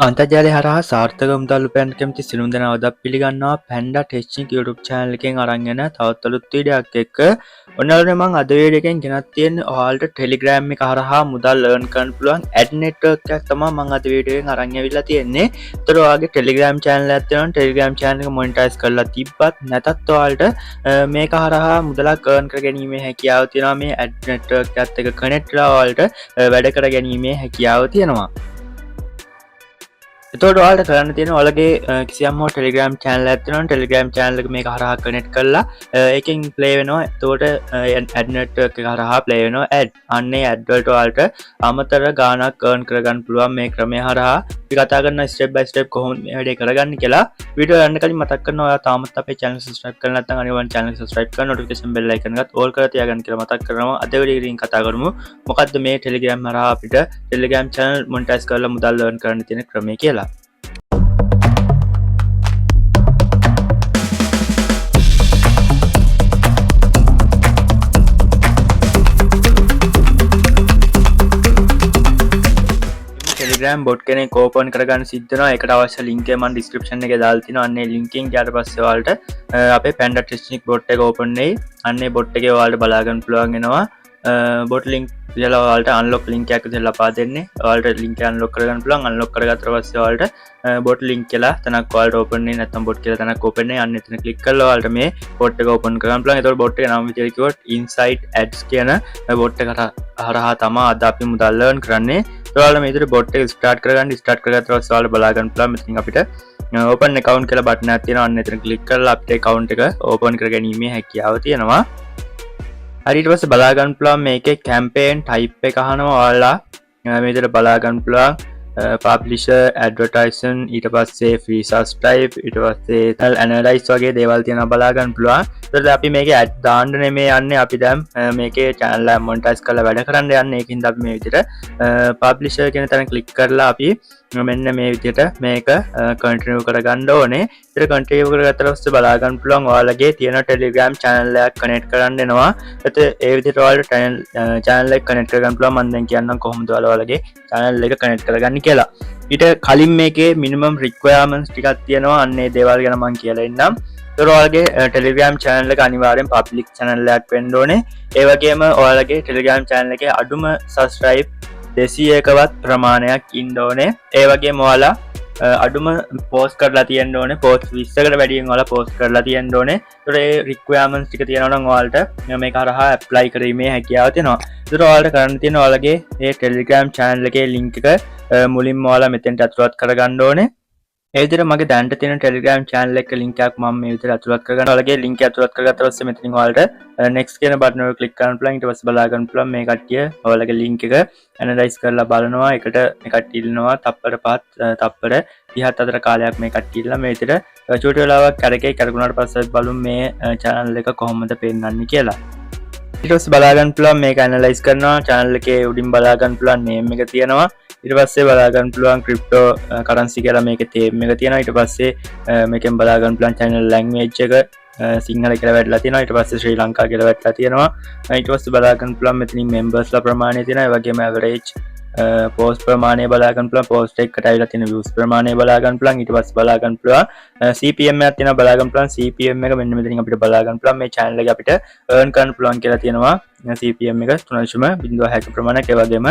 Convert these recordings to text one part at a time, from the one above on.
අන්තර්ජාලය හරහා සාර්ථක මුදල් උපයන්න කැමති සියලුම දෙනා අදත් පිළිගන්නවා පැන්ඩා ටෙක්නික් YouTube channel එකෙන් අරන් එන තවත් අලුත් වීඩියෝ එකක් එක්ක. ඔන්න ඔයාලට මම අද වීඩියෝ එකෙන් ගෙනත් තියෙන්නේ ඔයාලට Telegram එක හරහා මුදල් earn කරන්න පුළුවන් ad network එකක් තමයි මම අද වීඩියෝ එකෙන් අරන් ඇවිල්ලා තියෙන්නේ. ඒතර ඔයාගේ Telegram channel එකක් තියෙනවා නම් Telegram channel එක monetize කරලා තිබ්බත් නැතත් ඔයාලට මේක හරහා මුදලක් earn කර ගැනීමේ හැකියාව තියෙනවා. මේ ad network එකත් එක්ක connect වෙලා ඔයාලට වැඩ කර ගැනීමේ හැකියාව තියෙනවා. එතකොට ඔයාලට කරන්න තියෙන ඔයාලගේ කිසියම් හෝ Telegram channel එකක් තියෙනවා නම් Telegram channel එක මේක හරහා කනෙක්ට් කරලා ඒකෙන් ප්ලේ වෙනවා. එතකොට ad network එක හරහා ප්ලේ වෙනවා ad. අන්න ඒ ad වලට ඔයාලට අමතර ගාණක් earn කරගන්න පුළුවන් මේ ක්‍රමය හරහා. අපි කතා කරන ස්ටෙප් බයි ස්ටෙප් කොහොමද මේ වැඩේ කරගන්නේ කියලා. වීඩියෝ යන්න කලින් මතක් කරනවා, ඔයා තාමත් අපේ channel subscribe කරලා නැත්නම් අනිවාර්යෙන් channel subscribe කරලා notification bell icon එකත් all කරලා තියාගන්න කියලා මතක් කරනවා. අද වීඩියෝ එකකින් කතා කරමු මොකද්ද මේ Telegram හරහා අපිට Telegram channel monetize කරලා මුදල් earn කරන්න තියෙන ක්‍රමය කියලා. ටෙලිග්‍රෑම් බොට් කෙනෙක් ඕපන් කරගන්න සිද්ධ වෙනවා. ඒකට අවශ්‍ය ලින්ක් එක මම ඩිස්ක්‍රිප්ෂන් එකේ දාලා තිනවා. අන්න ඒ ලින්ක් එකෙන් ගියාට පස්සේ ඔයාලට අපේ පැන්ඩා ටෙක්නික් බොට් එක ඕපන් වෙයි. අන්න ඒ බොට් එකේ ඔයාලට බලා ගන්න පුළුවන් වෙනවා. බොට් ලින්ක් කියලා ඔයාලට අන්ලොක් ලින්ක් එකක් විදිහට ලබා දෙන්නේ. ඔයාලට ලින්ක් එක අන්ලොක් කරගන්න පුළුවන්. අන්ලොක් කරගත්තට පස්සේ ඔයාලට බොට් ලින්ක් කියලා තැනක් ඔයාලට ඕපන් වෙන්නේ, නැත්නම් බොට් කියලා තැනක් ඕපන් වෙන්නේ. අන්න එතන ක්ලික් කරලා ඔයාලට මේ බොට් එක ඕපන් කරගන්න පුළුවන්. එතකොට බොට් එකේ නම විදිහට කිව්වොත් Insight Ads කියන බොට් එක හරහා තමයි අද අපි මුදල් earn කරන්නේ. ඔයාලා මේ විදිහට බොට් එක ස්ටාර්ට් කරගන්න. ස්ටාර්ට් කරගත්ත පස්සේ ඔයාලා බලා ගන්න පුළුවන් මෙතනින් අපිට ඕපන් ඇකවුන්ට් කියලා බටන් එකක් තියෙනවා. අන්න එතන ක්ලික් කරලා අපිට ඇකවුන්ට් එක ඕපන් කරගැනීමේ හැකියාව තියෙනවා. හරි, ඊට පස්සේ බලා ගන්න පුළුවන් මේකේ කැම්පේන් ටයිප් එක අහනවා. ඔයාලා මේ විදිහට බලා ගන්න පුළුවන් පබ්ලිෂර්, ඇඩ්වර්ටයිසන්, ඊට පස්සේ ෆ්‍රී සබ්ස්ක්‍රයිබ්, ඊට පස්සේ තල් ඇනලයිස් වගේ දේවල් තියෙනවා බලා ගන්න පුළුවන්. ඒතකොට අපි මේකේ ඇඩ් දාන්න නෙමෙයි යන්නේ. අපි දැන් මේකේ චැනල් එක මොනිටයිස් කරලා වැඩ කරන්න යන්නේ. ඒකින්ද අපි මේ විදිහට පබ්ලිෂර් කියන තැන ක්ලික් කරලා අපි මෙන්න මේ විදිහට මේක කන්ටිනියු කරගන්න ඕනේ. ඊට කන්ටිනියු කරගත්තට පස්සේ බලා ගන්න පුළුවන් ඔයාලගේ තියෙන Telegram channel එකක් කනෙක්ට් කරන්න එනවා. එතකොට ඒ විදිහට ඔයාලට channel එක කනෙක්ට් කරගන්න පුළුවන්. මම දැන් කියන්නම් කොහොමද ඔයාලා ඔයාලගේ channel එක කනෙක්ට් කරගන්නේ කියලා. ඊට කලින් මේකේ මිනිමම් රික්වයර්මන්ට්ස් ටිකක් තියෙනවා. අන්න ඒ දේවල් ගැන මම කියලා ඉන්නම්. ඒතර ඔයාලගේ Telegram channel එක අනිවාර්යෙන් පබ්ලික් channel එකක් වෙන්න ඕනේ. ඒ වගේම ඔයාලගේ Telegram channel එකේ අඩුම subscribe 200කවත් ප්‍රමාණයක් ඉන්න ඕනේ. ඒ වගේම ඔයාලා අඩුම පෝස්ට් කරලා තියෙන්න ඕනේ පෝස්ට් 20කට වැඩියෙන් ඔයාලා පෝස්ට් කරලා තියෙන්න ඕනේ. ඒතර ඒ රික්වයර්මන්ට්ස් ටික තියෙනවා නම් ඔයාලට මේක හරහා ඇප්ලයි කිරීමේ හැකියාව තියෙනවා. ඒතර ඔයාලට කරන්න තියෙන ඔයාලගේ මේ Telegram channel එකේ link එක මුලින්ම ඔයාලා මෙතෙන්ට ඇතුළත් කරගන්න ඕනේ. ඒ විදිහට මගේ දැනට තියෙන Telegram channel එක link එකක් මම මේ විදිහට ඇතුළත් කරගන්න. ඔයාලගේ link එක ඇතුළත් කරගත්ත පස්සේ මෙතනින් ඔයාලට next කියන බටන් එක ක්ලික් කරන්න පුළුවන්. ඊට පස්සේ බලා ගන්න පුළුවන් මේ කට්ටිය ඔයාලගේ link එක ඇනලයිස් කරලා බලනවා. ඒකට මේ කට්ටිය ඉල්ලනවා තප්පර 5 තප්පර 30 අතර කාලයක් මේ කට්ටිය ඉල්ලලා මේ විදිහට චූටි වෙලාවක් කරකේ. කරකුණාට පස්සේ බලමු මේ channel එක කොහොමද පෙන්වන්නේ කියලා. ඊට පස්සේ බලා ගන්න පුළුවන් මේක ඇනලයිස් කරනවා. Channel එකේ උඩින් බලා ගන්න පුළුවන් නේම් එක තියෙනවා. ඊට පස්සේ බලා ගන්න පුළුවන් ක්‍රිප්ටෝ කරන්සි කියලා මේකේ තේම් එක තියෙනවා. ඊට පස්සේ මේකෙන් බලා ගන්න පුළුවන් channel language එක සිංහල කියලා වැටලා තියෙනවා. ඊට පස්සේ ශ්‍රී ලංකා කියලා වැටලා තියෙනවා. ඊට පස්සේ බලා ගන්න පුළුවන් මෙතනින් members ලා ප්‍රමාණය තියෙනවා. ඒ වගේම ඇවරේජ් පෝස්ට් ප්‍රමාණය බලා ගන්න පුළුවන්. පෝස්ට් එකකට ඇවිල්ලා තියෙන views ප්‍රමාණය බලා ගන්න පුළුවන්. ඊට පස්සේ බලා ගන්න පුළුවන් CPM එකක් තියෙනවා බලා ගන්න පුළුවන්. CPM එක මෙන්න මෙතනින් අපිට බලා ගන්න පුළුවන්. මේ channel එක අපිට earn කරන්න පුළුවන් කියලා තියෙනවා CPM එක 3.06 ප්‍රමාණයක්. ඒ වගේම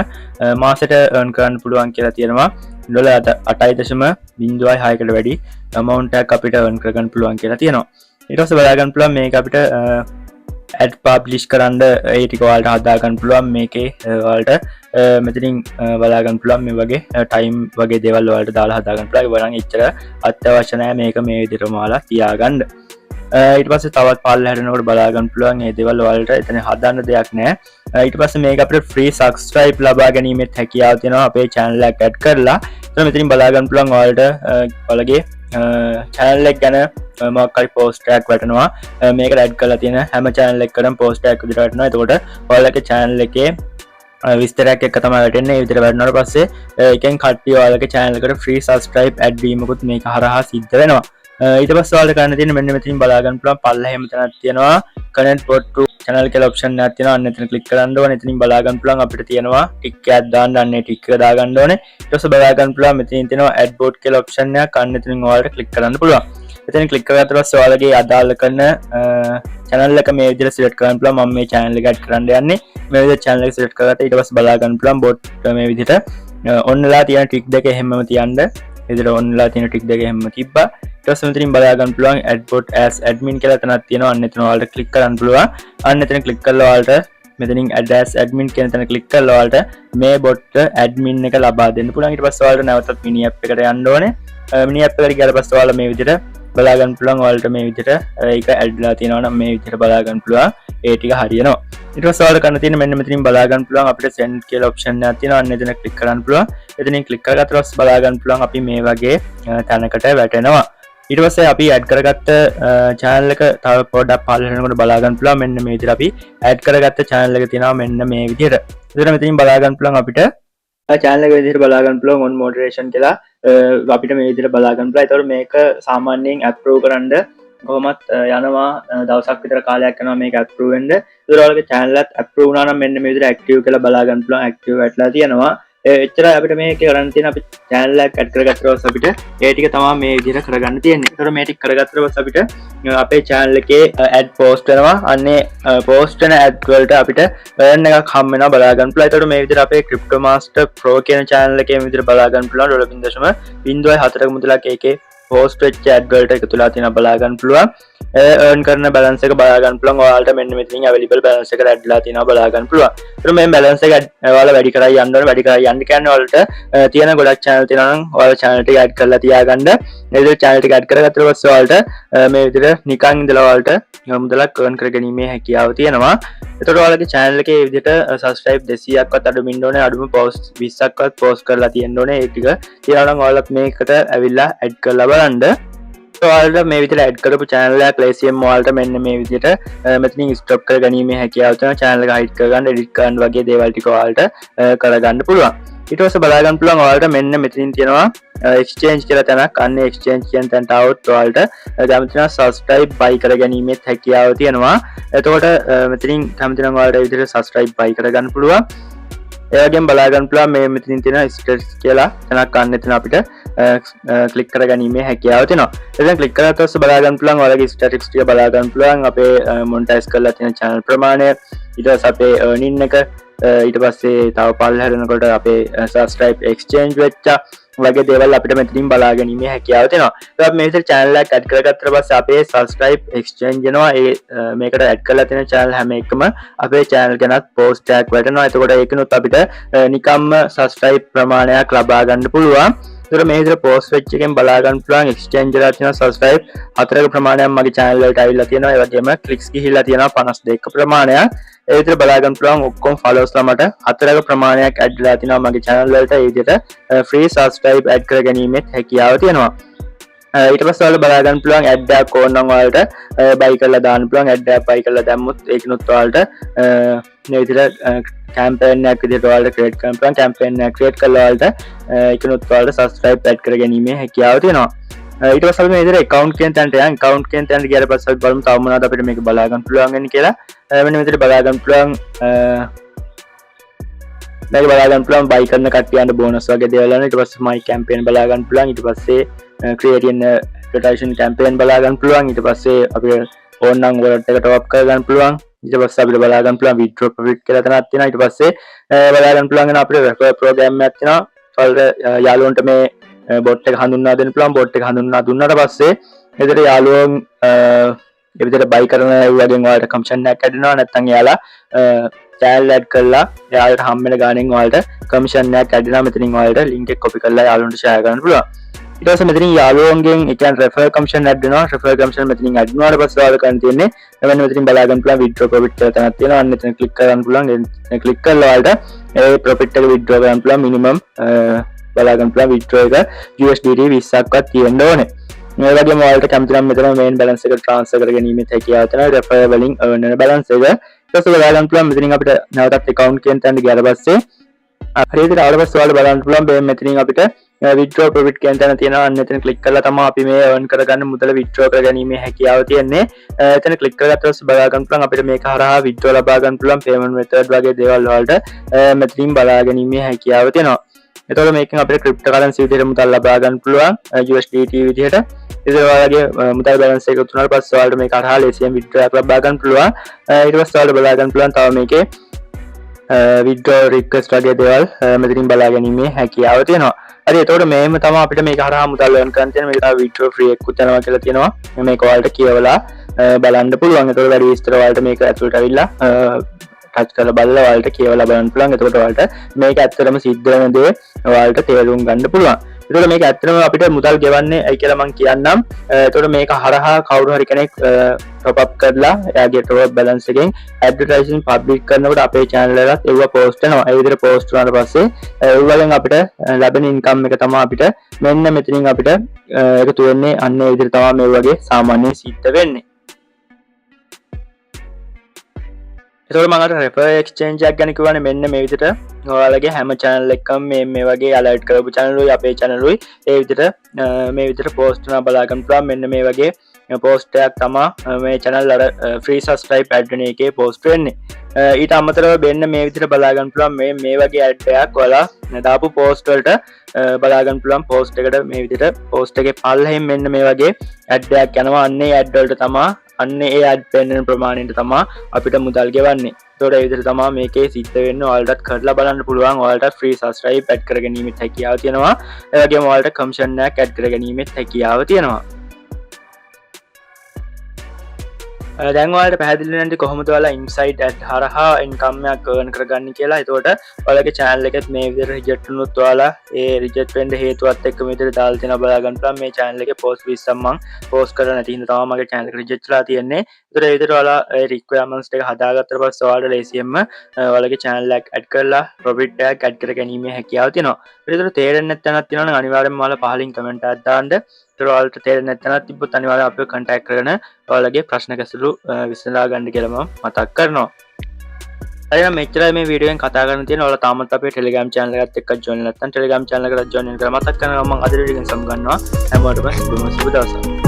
මාසෙට earn කරන්න පුළුවන් කියලා තියෙනවා ඩොලර් 8.06කට වැඩි amount එකක් අපිට earn කරගන්න පුළුවන් කියලා තියෙනවා. ඊට පස්සේ බලා ගන්න පුළුවන් මේක අපිට ඇඩ් පබ්ලිෂ් කරන්න ඒ ටික ඔයාලට හදා ගන්න පුළුවන්. මේකේ ඔයාලට මෙතනින් බලා ගන්න පුළුවන් මේ වගේ ටයිම් වගේ දේවල් ඔයාලට දාලා හදා ගන්න පුළුවන්. ඒක නම් එච්චර අත්‍යවශ්‍ය නෑ. මේක මේ විදිහටම ඔයාලා තියාගන්න. ඊට පස්සේ තවත් පල්ලෙහාට යනකොට බලා ගන්න පුළුවන් මේ දේවල් ඔයාලට එතන හදන්න දෙයක් නෑ. ඊට පස්සේ මේක අපිට ෆ්‍රී සබ්ස්ක්‍රයිබ් ලබා ගැනීමෙත් හැකියාව තියෙනවා අපේ channel එක ඇඩ් කරලා. එතන මෙතනින් බලා ගන්න පුළුවන් ඔයාලට ඔයාලගේ චැනල් එක ගැන මොකක් හරි පෝස්ට් එකක් වැටෙනවා. මේක ඇඩ් කරලා තියෙන හැම චැනල් එකකටම පෝස්ට් එකක් විදිහට වැටෙනවා. එතකොට ඔයාලගේ චැනල් එකේ විස්තරයක් එක්ක තමයි වැටෙන්නේ. ඒ විදිහට වැටුණාට පස්සේ එකෙන් කට්ටිය ඔයාලගේ චැනල් එකට ෆ්‍රී සබ්ස්ක්‍රයිබ් ඇඩ් වීමකුත් මේක හරහා සිද්ධ වෙනවා. ඊට පස්සේ ඔයාලට කරන්න තියෙන්නේ මෙන්න මෙතනින් බලා ගන්න පුළුවන් පල්ලෙහෙම තැනක් තියෙනවා "Connect bot to channel" කියලා ඔප්ෂන් එකක් තියෙනවා. අන්න එතන ක්ලික් කරන්න ඕනේ. එතනින් බලා ගන්න පුළුවන් අපිට තියෙනවා ටික් එකක් දාන්න. අන්න ඒ ටික් එක දාගන්න ඕනේ. ඊට පස්සේ බලා ගන්න පුළුවන් මෙතනින් තියෙනවා "Add bot" කියලා ඔප්ෂන් එකක්. අන්න එතනින් ඔයාලට ක්ලික් කරන්න පුළුවන්. එතනින් ක්ලික් කරගත්ත පස්සේ ඔයාලගේ අදාළ කරන චැනල් එක මේ විදිහට සිලෙක්ට් කරන්න පුළුවන්. මම මේ චැනල් එක ඇඩ් කරන්න යන්නේ. මේ විදිහට චැනල් එක සිලෙක්ට් කරගත්තා. ඊට පස්සේ බලා ගන්න පුළුවන් බොට් මේ විදිහට ඔන් වෙලා තියෙන ටික් දෙක එහෙමම තියන්න. විදිහට ඔන් වෙලා තියෙන ටික් දෙක එහෙමම තිබ්බා. ඊට පස්සේ මෙතනින් බලා ගන්න පුළුවන් "Add bot as admin" කියලා තැනක් තියෙනවා. අන්න එතන ඔයාලට ක්ලික් කරන්න පුළුවන්. අන්න එතන ක්ලික් කරලා ඔයාලට මෙතනින් "Add as admin" කියන තැන ක්ලික් කරලා ඔයාලට මේ බොට් ඇඩ්මින් එක ලබා දෙන්න පුළුවන්. ඊට පස්සේ ඔයාලට නැවතත් මිනි ඇප් එකට යන්න ඕනේ. මිනි ඇප් එකට ගියාට පස්සේ ඔයාලා මේ විදිහට බලා ගන්න පුළුවන් ඔයාලට මේ විදිහට ඒක ඇඩ් වෙලා තියෙනවා නම් මේ විදිහට බලා ගන්න පුළුවන් ඒ ටික හරියනවා. ඊට පස්සේ ඔයාලට කරන්න තියෙන්නේ මෙන්න මෙතනින් බලා ගන්න පුළුවන් අපිට "Send" කියලා ඔප්ෂන් එකක් තියෙනවා. අන්න එතන ක්ලික් කරන්න පුළුවන්. එතනින් ක්ලික් කරගත්ත පස්සේ බලා ගන්න පුළුවන් අපි මේ වගේ තැනකට වැටෙනවා. ඊට පස්සේ අපි ඇඩ් කරගත්ත චැනල් එක තව පොඩ්ඩක් පල්ලෙහාට යනකොට බලා ගන්න පුළුවන් මෙන්න මේ විදිහට අපි ඇඩ් කරගත්ත චැනල් එක තියෙනවා මෙන්න මේ විදිහට. එතන මෙතනින් බලා ගන්න පුළුවන් අපිට චැනල් එක විදිහට බලා ගන්න පුළුවන් "ඔන් මොඩරේෂන්" කියලා අපිට මේ විදිහට බලා ගන්න පුළුවන්. ඒතකොට මේක සාමාන්‍යයෙන් ඇප්‍රූව් කරන්න කොහොමත් යනවා දවසක් විතර කාලයක් යනවා මේක ඇප්‍රූව් වෙන්න. ඒතකොට ඔයාලගේ චැනල් එකත් ඇප්‍රූව් වුණා නම් මෙන්න මේ විදිහට ඇක්ටිව් කියලා බලා ගන්න පුළුවන්. ඇක්ටිව් වැටලා තියෙනවා. එච්චරයි අපිට මේක කරන්න තියෙන. අපි චැනල් එකක් ඇඩ් කරගත්ත පස්සේ අපිට ඒ ටික තමයි මේ විදිහට කරගන්න තියෙන්නේ. ඒතකොට මේ ටික කරගත්තට පස්සේ අපිට අපේ චැනල් එකේ ඇඩ් පෝස්ට් වෙනවා. අන්නේ පෝස්ට් වෙන ඇඩ් වලට අපිට earn එකක් හම් වෙනවා බලා ගන්න පුළුවන්. ඒතකොට මේ විදිහට අපේ Crypto Master Pro කියන චැනල් එකේ මේ විදිහට බලා ගන්න පුළුවන් ඩොලර් 0.04ක මුදලක් ඒකේ පෝස්ට් වෙච්ච ඇඩ් වලට එකතු වෙලා තියෙනවා බලා ගන්න පුළුවන්. ඒර්න් කරන බැලන්ස් එක බලා ගන්න පුළුවන්. ඔයාලට මෙන්න මෙතනින් අවైలබල් බැලන්ස් එක ඇඩ් වෙලා තියෙනවා බලා ගන්න පුළුවන්. ඒතර මේ බැලන්ස් එක ඔයාලා වැඩි කරලා යන්න ඕනේ. වැඩි කරලා යන්න කියන්නේ ඔයාලට තියෙන ගොඩක් චැනල් තියෙනවා නම් ඔයාලා චැනල් ටික ඇඩ් කරලා තියාගන්න. මේ විදිහට චැනල් ටික ඇඩ් කරගත්තට පස්සේ ඔයාලට මේ විදිහට නිකන් ඉඳලා ඔයාලට මුදලක් ඒර්න් කරගැනීමේ හැකියාව තියෙනවා. එතකොට ඔයාලගේ චැනල් එකේ මේ විදිහට සබ්ස්ක්‍රයිබ් 200ක්වත් අඩුම ඉන්න ඕනේ. අඩුම පෝස්ට් 20ක්වත් පෝස්ට් කරලා තියෙන්න ඕනේ. ඒ ටික තියෙනවා නම් ඔයාලත් මේකට ඇවිල්ලා ඇඩ් කරලා බලන්න. ඔයාලට මේ විදිහට ඇඩ් කරපු චැනල් එකක් ලේසියෙන් ඔයාලට මෙන්න මේ විදිහට මෙතනින් ස්ටොප් කරගැනීමේ හැකියාව තියෙනවා. චැනල් එක හයිඩ් කරගන්න, එඩිට් කරන්න වගේ දේවල් ටික ඔයාලට කරගන්න පුළුවන්. ඊට පස්සේ බලා ගන්න පුළුවන් ඔයාලට මෙන්න මෙතනින් තියෙනවා "එක්ස්චේන්ජ්" කියලා තැනක්. අන්න එක්ස්චේන්ජ් කියන තැනට આવොත් ඔයාලට කැමති නම් සබ්ස්ක්‍රයිබ් බයි කරගැනීමේත් හැකියාව තියෙනවා. එතකොට මෙතනින් කැමති නම් ඔයාලට ඒ විදිහට සබ්ස්ක්‍රයිබ් බයි කරගන්න පුළුවන්. ඒ වගේම බලා ගන්න පුළුවන් මේ මෙතනින් තියෙන ස්ටේටස් කියලා තැනක්. අන්න එතන අපිට ක්ලික් කරගැනීමේ හැකියාව තියෙනවා. එතන ක්ලික් කරලා පස්සේ බලා ගන්න පුළුවන් ඔයාලගේ ස්ටැටික්ස් ටික බලා ගන්න පුළුවන්. අපේ මොනිටයිස් කරලා තියෙන චැනල් ප්‍රමාණය, ඊට පස්සේ අපේ earning එක, ඊට පස්සේ තව පල්ලෙහාට යනකොට අපේ සබ්ස්ක්‍රයිබ් එක්ස්චේන්ජ් වෙච්ච වගේ දේවල් අපිට මෙතනින් බලා ගැනීමේ හැකියාව තියෙනවා. ඒත් අපි මේ විදිහට චැනල් එකක් ඇඩ් කරගත්තට පස්සේ අපේ සබ්ස්ක්‍රයිබ් එක්ස්චේන්ජ් වෙනවා. ඒ මේකට ඇඩ් කරලා තියෙන චැනල් හැම එකම අපේ චැනල් ගැනත් පෝස්ට් එකක් වැටෙනවා. එතකොට ඒකිනුත් අපිට නිකම්ම සබ්ස්ක්‍රයිබ් ප්‍රමාණයක් ලබා ගන්න පුළුවන්. ඒතර මේ විදිහට පෝස්ට් වෙච්ච එකෙන් බලා ගන්න පුළුවන් එක්ස්චේන්ජ් වෙලා තියෙන සබ්ස්ක්‍රයිබ් හතරක ප්‍රමාණයක් මගේ චැනල් වලට ඇවිල්ලා තියෙනවා. ඒ වගේම ක්ලික්ස් ගිහිල්ලා තියෙනවා 52ක ප්‍රමාණයක්. ඒ විදිහට බලා ගන්න පුළුවන් ඔක්කොම ෆලෝස්ලා මට හතරක ප්‍රමාණයක් ඇඩ් වෙලා තියෙනවා මගේ චැනල් වලට. ඒ විදිහට ෆ්‍රී සබ්ස්ක්‍රයිබ් ඇඩ් කර ගැනීමෙත් හැකියාව තියෙනවා. ඊට පස්සේ ඔයාලා බලා ගන්න පුළුවන් ඇඩ් එකක් ඕන නම් ඔයාලට බයි කරලා දාන්න පුළුවන්. ඇඩ් එකක් බයි කරලා දැම්මොත් ඒකිනුත් ඔයාලට මේ විදිහට කැම්පේන් එකක් විදිහට ඔයාලට ක්‍රියේට් කරන්න පුළුවන්. කැම්පේන් එකක් ක්‍රියේට් කරලා ඔයාලට ඒකිනුත් ඔයාලට සබ්ස්ක්‍රයිබ් ඇඩ් කර ගැනීමේ හැකියාව තියෙනවා. ඊට පස්සේ අපි මේ විදිහට ඇකවුන්ට් කියන තැනට යන්. ඇකවුන්ට් කියන තැනට ගියාට පස්සේ අපි බලමු තව මොනවද අපිට මේක බලා ගන්න පුළුවන් වෙන්නේ කියලා. මෙන්න මේ විදිහට බලා ගන්න පුළුවන් මේක බලා ගන්න පුළුවන් බයි කරන කට්ටියන්ට බෝනස් වගේ දේවල් යනවා. ඊට පස්සේ මයි කැම්පේන් බලා ගන්න පුළුවන්. ඊට පස්සේ ක්‍රියේට් ඇඩ්වර්ටයිසින් කැම්පේන් බලා ගන්න පුළුවන්. ඊට පස්සේ අපිට ඕන නම් වොලට් එක ටොප් අප් කර ගන්න පුළුවන්. ඊට පස්සේ අපිට බලා ගන්න පුළුවන් විත්ඩ්‍රෝ ප්‍රොෆිට් කියලා තැනක් තියෙනවා. ඊට පස්සේ බලා ගන්න පුළුවන් වෙනවා අපිට රෙෆර් ප්‍රෝග්‍රෑම් එකක් තියෙනවා. ඔයාලට යාළුවන්ට මේ බොට් එක හඳුන්වා දෙන්න පුළුවන්. බොට් එක හඳුන්වා දුන්නාට පස්සේ එතකොට යාළුවන් ඒ විදිහට බයි කරන ඒ වගේම ඔයාලට කමිෂන් එකක් ඇඩ් වෙනවා. නැත්නම් එයාලා චැනල් ඇඩ් කරලා එයාලට හම් වෙන ගානෙන් ඔයාලට කමිෂන් එකක් ඇඩ් වෙනවා. මෙතනින් ඔයාලට ලින්ක් එක කොපි කරලා යාළුවන්ට ෂෙයාර් කරන්න පුළුවන්. ඊට පස්සේ මෙතනින් යාළුවන්ගෙන්, ඒ කියන්නේ රෙෆර් කමිෂන් ඇඩ් වෙනවා. රෙෆර් කමිෂන් මෙතනින් ඇඩ් වුණාට පස්සේ ඔයාලට කරන්න තියෙන්නේ මෙන්න මෙතනින් බලා ගන්න පුළුවන් විත්ඩ්‍රෝ ප්‍රොෆිට් කියලා තැනක් තියෙනවා. අන්න එතන ක්ලික් කරන්න පුළුවන්. එතන ක්ලික් කරලා ඔයාලට ඒ ප්‍රොෆිට් එක විත්ඩ්‍රෝ කරන්න පුළුවන්. මිනිමම් බලා ගන්න පුළුවන් විත්ඩ්‍රෝ එක USDT 20ක්වත් තියෙන්න ඕනේ. මේ වගේම ඔයාලට කැමති නම් මෙතන මේන් බැලන්ස් එක ට්‍රාන්ස්ෆර් කරගැනීමේ හැකියාව තියෙනවා රෙෆර් වලින් earn වෙන බැලන්ස් එක. ඊට පස්සේ බලා ගන්න පුළුවන් මෙතනින් අපිට නැවතත් ඇකවුන්ට් කියන තැනට ගියාට පස්සේ හරියට ආවට පස්සේ ඔයාලට බලන්න පුළුවන් මේ මෙතනින් අපිට withdraw profit කියන තැන තියෙනවා. අන්න එතන ක්ලික් කරලා තමයි අපි මේ earn කරගන්න මුදල withdraw කරගැනීමේ හැකියාව තියෙන්නේ. එතන ක්ලික් කරගත්ත පස්සේ බලා ගන්න පුළුවන් අපිට මේක හරහා withdraw ලබා ගන්න පුළුවන් payment method වගේ දේවල් වලට මෙතනින් බලා ගැනීමේ හැකියාව තියෙනවා. එතකොට මේකෙන් අපිට ක්‍රිප්ටෝ කරන්සි විදිහට මුදල් ලබා ගන්න පුළුවන්, USDT විදිහට. ඉතින් ඔයාලගේ මුදල් බැලන්ස් එක තුනට පස්සේ ඔයාලට මේක හරහා ලේසියෙන් withdraw එකක් ලබා ගන්න පුළුවන්. ඊට පස්සේ ඔයාලට බලා ගන්න පුළුවන් තව මේකේ විඩ්‍රෝ රික්වෙස්ට් වගේ දේවල් මෙතනින් බලා ගැනීමේ හැකියාව තියෙනවා. හරි, එතකොට මේම තමයි අපිට මේක හරහා මුදල් earn කරන්න තියෙන. මේක තව විඩ්‍රෝ ෆ්‍රී එකකුත් යනවා කියලා තියෙනවා. මේක ඔයාලට කියවලා බලන්න පුළුවන්. එතකොට වැඩි විස්තර ඔයාලට මේක ඇතුළට ඇවිල්ලා ටච් කරලා බලලා ඔයාලට කියවලා බලන්න පුළුවන්. එතකොට ඔයාලට මේක ඇත්තටම සිද්ධ වෙන දේ ඔයාලට තේරුම් ගන්න පුළුවන්. එතකොට මේක ඇත්තටම අපිට මුදල් ගෙවන්නේ ඇයි කියලා මං කියන්නම්. එතකොට මේක හරහා කවුරු හරි කෙනෙක් ටොප් අප් කරලා එයාගේ ටොප් අප් බැලන්ස් එකෙන් ඇඩ්වර්ටයිසින් පබ්ලික් කරනකොට අපේ චැනල් එකත් ඒවා පෝස්ට් වෙනවා. ඒ විදිහට පෝස්ට් වුණාට පස්සේ ඒ වලින් අපිට ලැබෙන ඉන්කම් එක තමයි අපිට මෙන්න මෙතනින් අපිට එකතු වෙන්නේ. අන්න ඒ විදිහට තමයි මේ වගේ සාමාන්‍යයෙන් සිද්ධ වෙන්නේ. එතකොට මම අර රෙෆර් එක්ස්චේන්ජ් එකක් ගැන කිව්වනේ. මෙන්න මේ විදිහට ඔයාලගේ හැම චැනල් එකකම මේ මේ වගේ ඇලර්ට් කරපු චැනල් උයි අපේ චැනල් උයි ඒ විදිහට මේ විදිහට පෝස්ට් වෙනවා බලා ගන්න පුළුවන්. මෙන්න මේ වගේ පෝස්ට් එකක් තමා මේ චැනල් අර ෆ්‍රී සබ්ස්ක්‍රයිබ් ඇඩ් වෙන එකේ පෝස්ට් වෙන්නේ. ඊට අමතරව මෙන්න මේ විදිහට බලා ගන්න පුළුවන් මේ මේ වගේ ඇඩ් එකක් ඔයාලා දාපු පෝස්ට් වලට බලා ගන්න පුළුවන්. පෝස්ට් එකට මේ විදිහට පෝස්ට් එකේ පල්ලෙහින් මෙන්න මේ වගේ ඇඩ් එකක් යනවා. අන්න ඒ ඇඩ් වලට තමා, අන්න ඒ ඇඩ් පෙන්වන ප්‍රමාණයට තමා අපිට මුදල් ගෙවන්නේ. එතකොට ඒ විදිහට තමා මේකේ සිද්ධ වෙන්නේ. ඔයාලටත් කරලා බලන්න පුළුවන්. ඔයාලට ෆ්‍රී සබ්ස්ක්‍රයිබ් ඇඩ් කරගැනීමේ හැකියාව තියෙනවා. ඒ වගේම ඔයාලට කමිෂන් එකක් ඇඩ් කරගැනීමේ හැකියාව තියෙනවා. දැන් ඔයාලට පැහැදිලි නැති කොහොමද ඔයාලා ඉන්සයිඩ් ඇඩ් හරහා ඉන්කම් එකක් earn කරගන්නේ කියලා. එතකොට ඔයාලගේ channel එකෙත් මේ විදිහට රිජෙක්ට් වුණොත් ඔයාලා ඒ රිජෙක්ට් වෙන්න හේතුවත් එක්ක මේ විදිහට දාලා තියෙනවා බලා ගන්න පුළුවන්. මේ channel එකේ post 20ක් මං පෝස්ට් කරලා නැති හින්දා තමයි මගේ channel එක රිජෙක්ට් වෙලා තියෙන්නේ. එතකොට ඒ විදිහට ඔයාලා ඒ රික්වයර්මන්ට්ස් ටික හදාගත්තට පස්සේ ඔයාලට ලේසියෙන්ම ඔයාලගේ channel එක ඇඩ් කරලා ප්‍රොෆිට් එකක් ඇඩ් කර ගැනීමේ හැකියාව තියෙනවා. ඒතර තේරෙන්නේ නැත්නම් තියෙනවා නම් අනිවාර්යෙන්ම ඔයාලා පහලින් කමෙන්ට් එකක් දාන්න. ඒතර ඔයාලට තේරෙන්නේ නැත්නම් තිබ්බොත් අනිවාර්යෙන් අපිව කන්ටැක්ට් කරගෙන ඔයාලගේ ප්‍රශ්න ගැසළු විසඳා ගන්න කියලා මම මතක් කරනවා. හරි නම් මෙච්චරයි මේ වීඩියෝ එකෙන් කතා කරන්න තියෙන්නේ. ඔයාලා තාමත් අපේ Telegram channel එකත් එක්ක join නැත්නම් Telegram channel එකට join වෙන්න කියලා මතක් කරනවා. මම අද වීඩියෝ එකෙන් සමු ගන්නවා. හැමෝටම සුබම සුබ දවසක්.